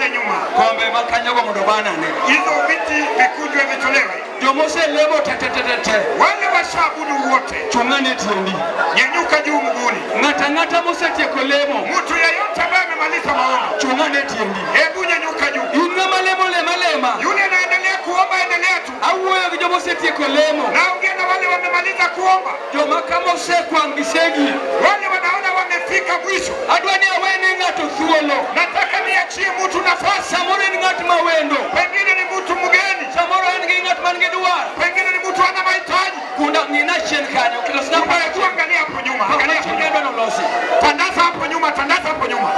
pale nyuma. Kombe ma kanyogo mondo banane. Hizo viti vikujwe vitolewe. Jomoselemo te te te te te. Wale washaabudu wote, Chung'ane tiendi. nyanyuka juu mguuni. Ng'ato ang'ata mosetieko lemo, Mtu yeyote ambaye amemaliza maombi, chung'ane tiendi. hebu nyanyuka juu. In ng'ama lemo lema lema. Yule anaendelea kuomba, endelea tu. Awuoyo gi jomosetieko lemo. Naongea na wale wamemaliza kuomba, Joma kama osekwang' gi segi. wale wanaona wamefika mwisho. Adwa ni awene ng'ato thuolo. Nataka niachie mtu nafasi. Samoro en ng'at ma wendo. Pengine ni mtu mgeni, Samoro en gi ng'at man gi dwaro. pengine ni mtu ana mahitaji. Kunda ng'ina chien kanyo. Losna Nyuma, hebu angalia hapo nyuma, angalia hapo nyuma. adwa nolosi. Tandaza hapo nyuma, tandaza hapo nyuma.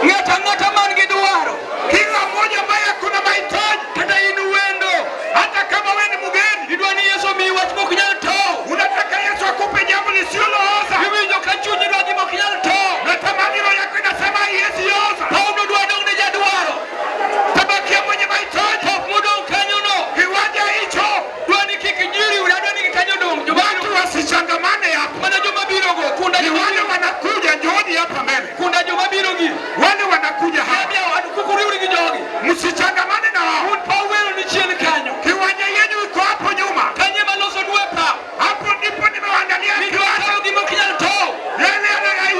Ng'ato ang'ata man gi dwaro. Kila mmoja ambaye kuna mahitaji, Kata in wendo. hata kama wewe ni mgeni, Idwa ni Yesu omiyi wach mok nyal tow. unataka Yesu akupe jambo lisilooza. Iwinjo ka chunyi dwa gima ok nyal tow. Natamani roho yako inasema haiwezi oza. Paulo dwa dong' ne jadwaro. Tabakia mwenye mahitaji. Pok modong' kanyono. Kiwanja hicho Dwa ni kik ji riwre, adwa ni kanyo dong'. Joma watu biro- wasichangamane hapo. mana joma birogo. Kunda Ni joma wale biro. wanakuja, njooni hapa mbele. Kunda joma biro gi. Wale wanakuja hapa, Abia kik uriwri gi jogi. msichangamane na wao. Un paw wero ni chien kanyo. Kiwanja yenu iko hapo nyuma, Kanye maloso dwe paw. hapo ndipo nimewaandalia Nidwa kiwanja. kawo gima ok nyal tow. Yale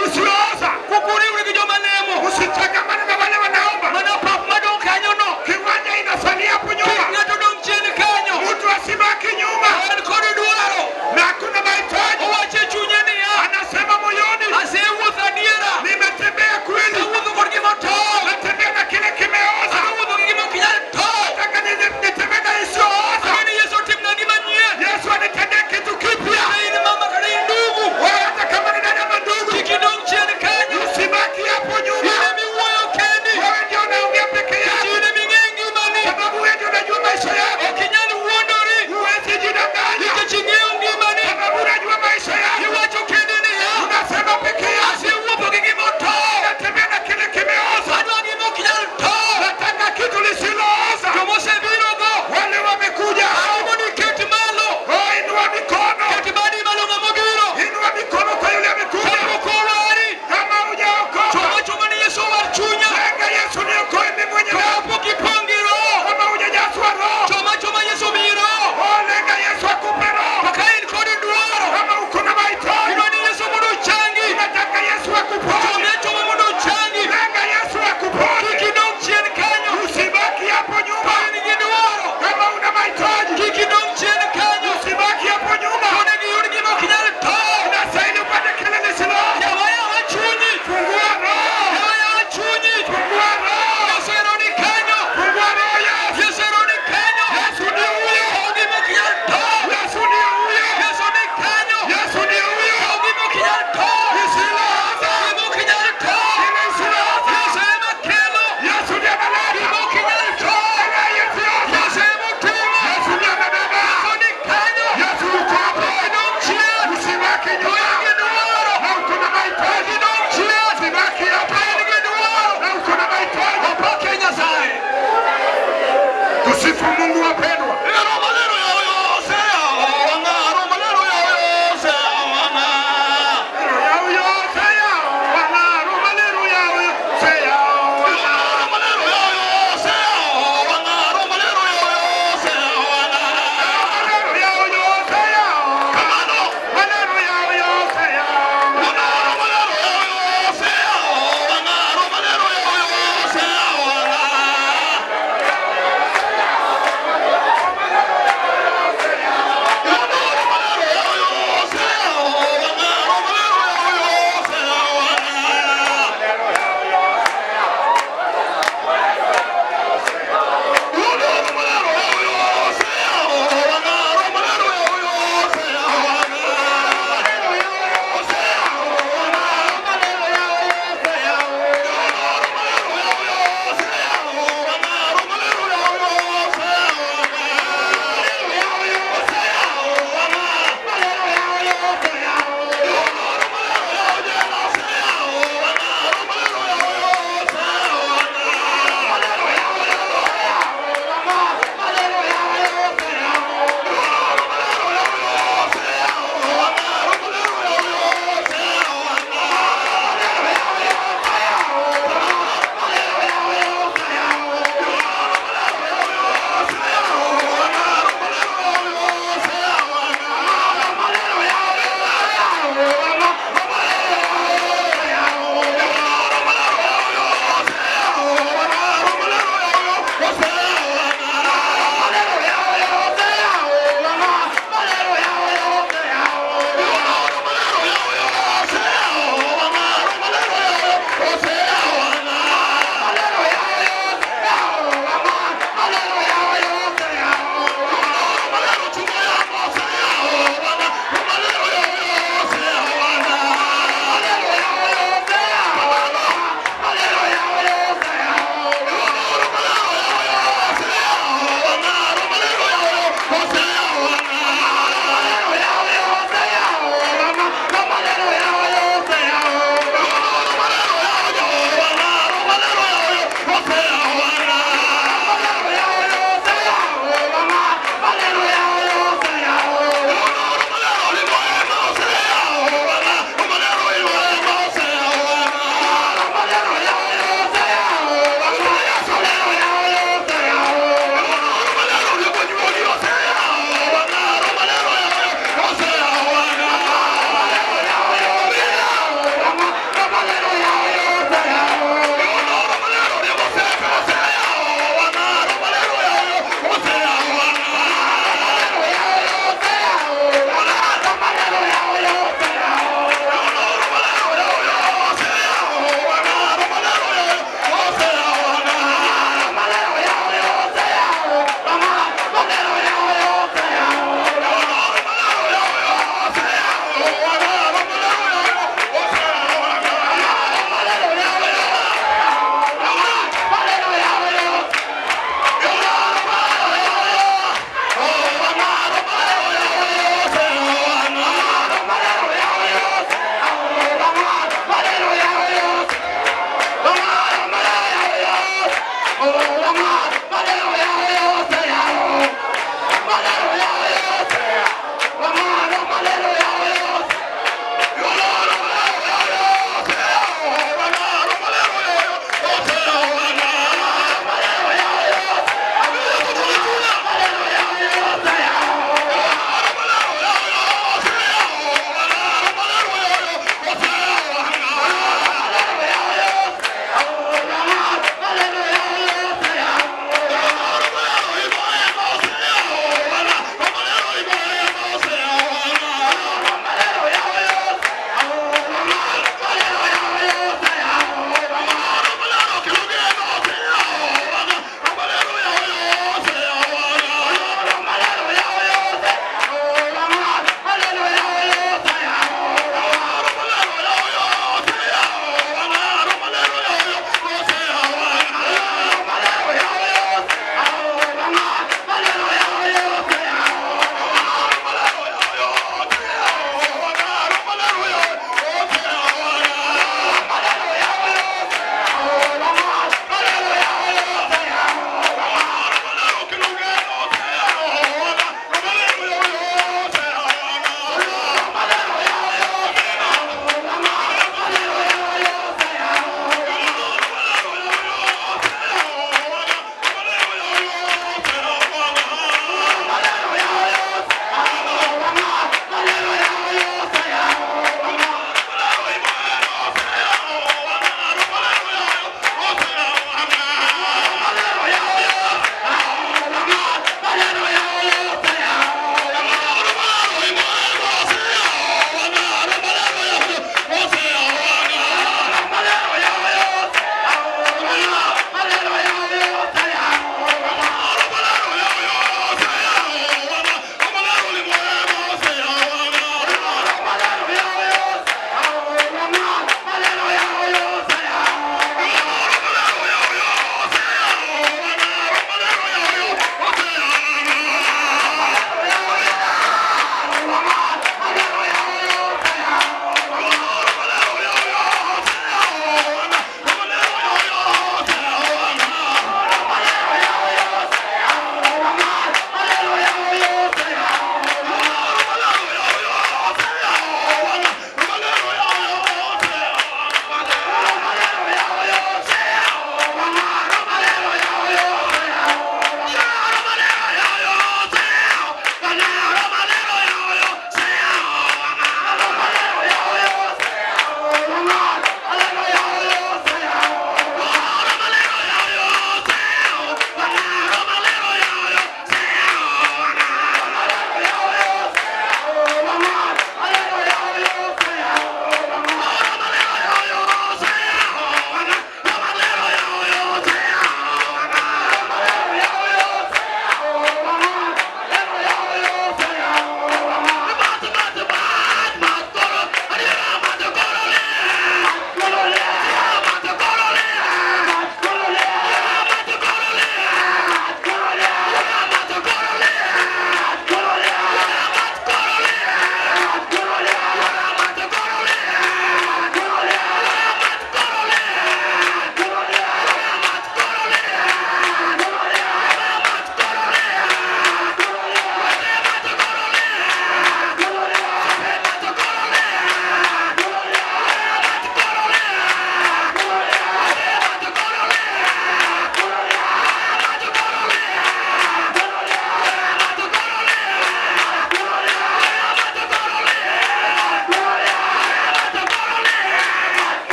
yasiyoosha, Kik uriwri gi joma lemo. msichangamane na wale wanaomba. Mana pap madong' kanyono. Kiwanja inasalia hapo Kik nyuma, ng'ato dong' chien kanyo. mtu asibaki nyuma, En kod dwaro. na hakuna mahitaji. Owacho e chunye niya, Anasema moyoni, asewuotho adiera. nimetembea kweli, Awuotho kod gima tow. natembea na kile kimeoza. Awuotho gi gima ok nyal tow. Nataka nitembee na isiyooza. Ang'e ni Yesu otimna gima nyien. Yesu anitendee kitu kipya. Kata in mama kata in ndugu. Wewe hata kama ni dada ama ndugu, Kik idong' chien kanyo. usibaki hapo In nyuma. emiwuoyo kendi. Wewe ndio unaongea peke yako, In eming'e ngimani. sababu wewe ndio unajua maisha yako. Ok inyal wuondori. Huwezi jidanganya, Nikech ing'eyo ngimani. sababu unajua maisha yako. Iwacho kendi niya, Unasema peke yako, asewuotho gi gima otow. natembea na kile kimeoza. Adwa gima ok nyal tow. Nataka kitu lisilooza. Jomosebirogo. Wale wamekuja Adwa mondo iket malo. oh, inua mikono, Ket badi malo ng'ama obiro. inua mikono kwa yule amekuja. Kapok owari. Kama hujaokoka, Choma choma ni Yesu owar chunya. lenga Yesu niokoe mimi mwenye dhambi. Kapok ipong' gi Roho. Kama hujajazwa Roho, Choma choma Yesu omiyi Roho. oh, lenga Yesu akupe Roho. To ka in kod dwaro. Kama uko na mahitaji, Idwa ni Yesu mondo ochangi. unataka Yesu akuponye, Chome choma mondo ochangi. lenga Yesu akuponye. Kik idong' chien kanyo. Usibaki hapo nyuma. Ka in gi dwaro. Kama una mahitaji, Kik idong' chien kanyo. usibaki hapo nyuma. Onego iyud gima ok nyal tow. Unastahili upate kile lisilooza. Yawa yawa chunyi. Fungua roho, Yawa yawa chunyi. fungua roho, Yesu ero ni kanyo. fungua roho Yesu. Yesu ero ni kanyo. Yesu ndiye huyo, Kaw gima ok nyal tow. Yesu ndiye huyo, Yesu ni kanyo. Yesu ndiye huyo. Kaw gima ok nyal tow. Lisilooza, Gima ok nyal tow. kile lisilooza. Yesu ema kelo. Yesu ndiye analeta. Gima ok nyal tow. Kile lisilooza. Yesu ema otimo. Yesu ndiye amebeba. Yesu ni kanyo. Yesu yuko hapo. Idong' chien. Usibaki nyuma. In gi dwaro. Na uko na mahitaji. Idong' chien. Usibaki hapo. In gi dwaro. Na uko na mahitaji. Opake Nyasaye. Tusifu Mungu wapendwa. Oh,